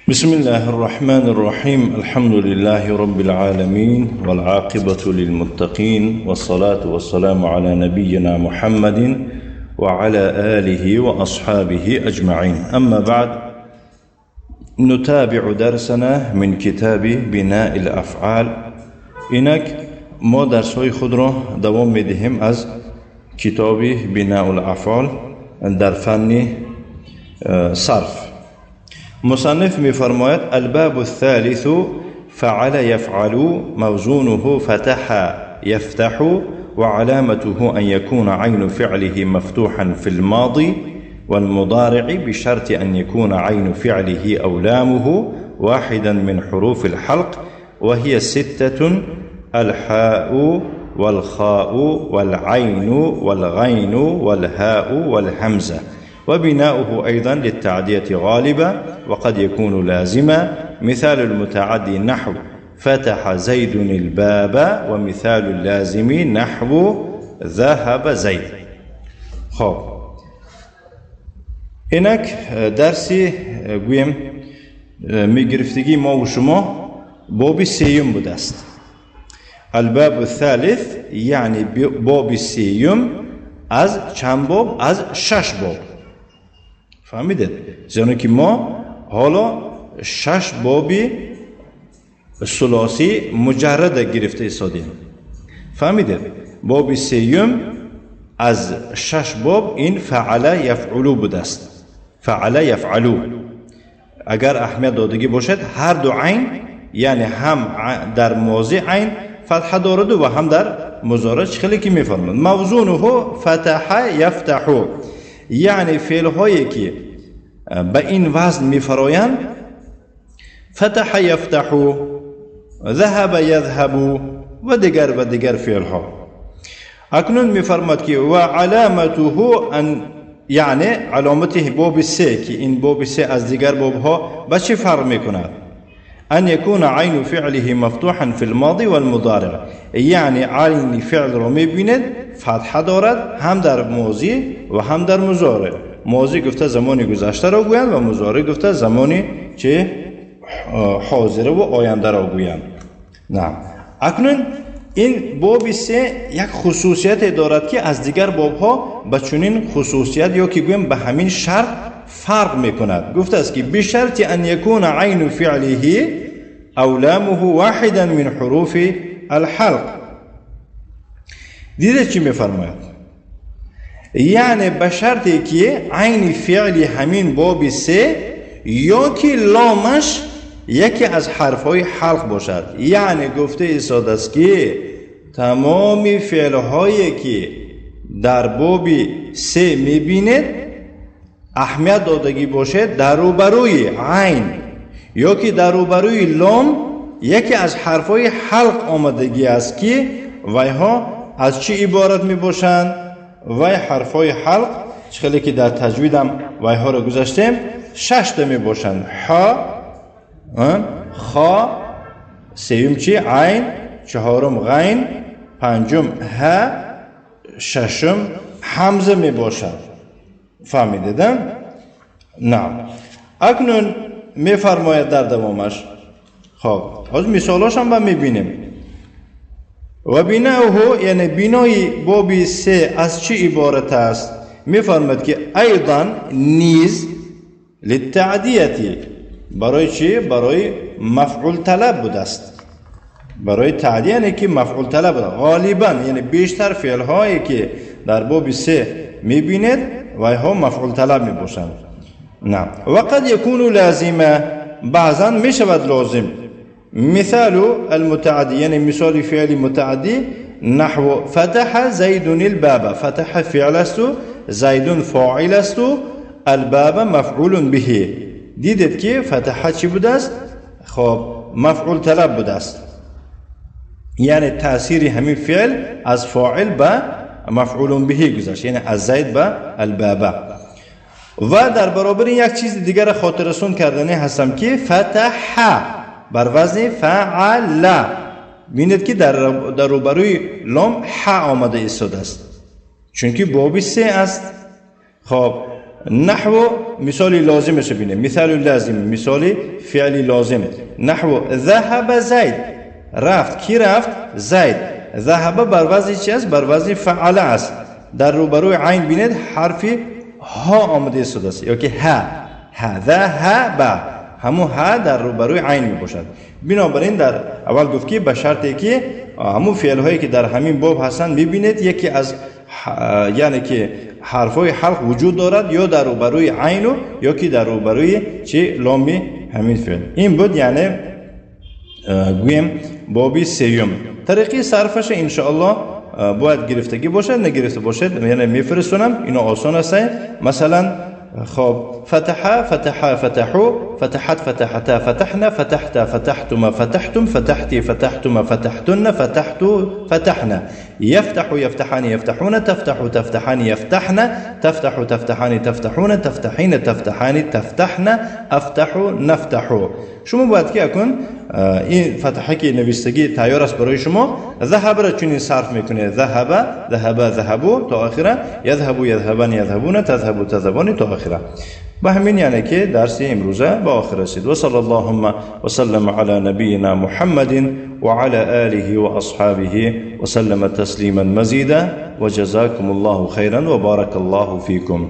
بسم الله الرحمن الرحيم. الحمد لله رب العالمين، والعاقبة للمتقين، والصلاة والسلام على نبينا محمد وعلى آله وأصحابه أجمعين. أما بعد، نتابع درسنا من كتاب بناء الأفعال. اینک ما درس‌های خود را دوام می‌دهیم از کتاب بناء الأفعال در فن صرف. مصنف می‌فرماید: الباب الثالث فعل يفعل، موزونه فتح يفتح، وعلامته أن يكون عين فعله مفتوحا في الماضي والمضارع بشرط أن يكون عين فعله أو لامه واحدا من حروف الحلق، وهي ستة: الحاء والخاء والعين والغين والهاء والهمزة. وبناؤه أيضا للتعدية غالبا، وقد يكون لازما. مثال المتعدي نحو فتح زيد الباب، ومثال اللازم نحو ذهب زيد. خب، اینک درسی گویم میگرفتگی ما و شما باب سیوم بوده است. الباب الثالث، یعنی باب سیوم از چند باب؟ از شش باب. فهمیدید؟ زیرا که ما حالا شش بابی ثلاثی مجرد گرفته ایستادیم. فهمیدید؟ باب سیوم از شش باب این فعل یفعلو بوده است. فعل یفعلو اگر اهمیت دادگی باشد، هر دو عین، یعنی هم در ماضی عین فتحه دارد و هم در مضارع، خیلی که میفرماید موزونه فتح یفتح، یعنی فعل هایی که به این وزن میفرایند: فتح یفتح، ذهب یذهب و دیگر و دیگر فعل ها. اکنون میفرماد که و علامته ان، یعنی علامت باب سه، که این باب سه از دیگر باب ها به چه فرق میکند؟ أن يكون عين فعله مفتوحا في الماضي والمضارع، یعنی عین فعل رو میبیند فتحه دارد، هم در ماضی و هم در مضارع. ماضی گفته زمانی گذشته را گویند و مضارع گفته زمانی چه حاضره و آینده را گویند. نه، اکنون این باب سه یک خصوصیت دارد که از دیگر باب ها به چنین خصوصیت یا که گویم به همین شرط فرق میکند. گفته است که بشرط ان یکون عین فعله او لامه واحدا من حروف الحلق. دیده چی میفرماید؟ یعنی به شرطی که عین فعل همین باب سه یا که لامش یکی از حرفهای حلق باشد. یعنی گفته ایستاده است که تمام فعلهایی که در باب سه میبینید اهمیت دادگی باشه، در روبروی عین یا که در روبروی لام یکی از حرفهای حلق آمدگی است که ویها از چی عبارت می باشند؟ وی حرفهای حلق خیلی که در تجویدم ویها رو گذاشتیم شش تا می باشند: ح، خا، سیوم چی؟ عین، چهارم غین، پنجم ه، ششم همزه می باشند. فهمیدید؟ نه. اکنون میفرماید در دوامش، خب از مثالاش هم میبینیم. و بناؤه، یعنی بنای باب سه از چی عبارت است؟ میفرماید که ایضا نیز للتعدیه، برای چی؟ برای مفعول طلب بوده است. برای تعدیه یعنی که مفعول طلب بوده غالبا، یعنی بیشتر فعل هایی که در باب سه میبینید ویها مفعول طلب میباشند. نه، وقد یکون لازمه، بعضا میشود لازم. مثال المتعدی، یعنی مثال فعل متعدی نحو فتح زید الباب. فتح فعل است، زید فاعل است، الباب مفعول به. دیدید که فتح چی بوده است؟ خب مفعول طلب بوده است، یعنی تاثیر همین فعل از فاعل به مفعول به گذشت، یعنی از زید به الباب. و در برابر یک چیز دیگر خاطر رسون کردنی هستم که فتح بر وزن فعل، ببینید که در روبروی لام ح آمده ایستاده است، چونکه باب سه است. خب نحو مثال لازمش ببینیم. مثال لازم، مثال فعل لازم. نحو ذهب زید، رفت. کی رفت؟ زید. ذهب بر وزن چی است؟ بر وزن فعل است. در روبروی عین بینید حرف ها آمده است یا که ها، ها ذهب، همو ها در روبروی عین می باشد. بنابراین در اول گفت که به شرطی که همو فعل هایی که در همین باب هستند میبینید یکی از یعنی که حرفای حلق وجود دارد یا در روبروی عین و یا که در روبروی چی لامی همین فعل. این بود یعنی گویم بابی سیوم. طریقی صرفش انشاءالله باید گرفتگی باشد، نگرفته باشد یعنی میفرستونم، اینا آسان است. مثلا خب فتح فتح فتحو فتحت فتحتا فتحنا فتحتا فتحتما فتحتم فتحتي فتحتما فتحتن فتحتو فتحنا يفتح يفتحان يفتحون تفتح تفتحان يفتحن تفتح تفتحان تفتحون تفتحين تفتحان تفتحن افتح نفتح. شما باید که اکنون این فتحه که نوشتگی تیار است برای شما، ذهب را چنین صرف میکنه، ذهب ذهب ذهبو تا آخره، یذهب یذهبان یذهبون تذهب تذهبان تا آخره. به همین یعنی که درس امروزه به آخر رسید. و صلی اللهم و سلم علی نبینا محمد و علی آله و اصحابه و سلم تسلیما مزیدا و جزاکم الله خیرا و بارک الله فیکم.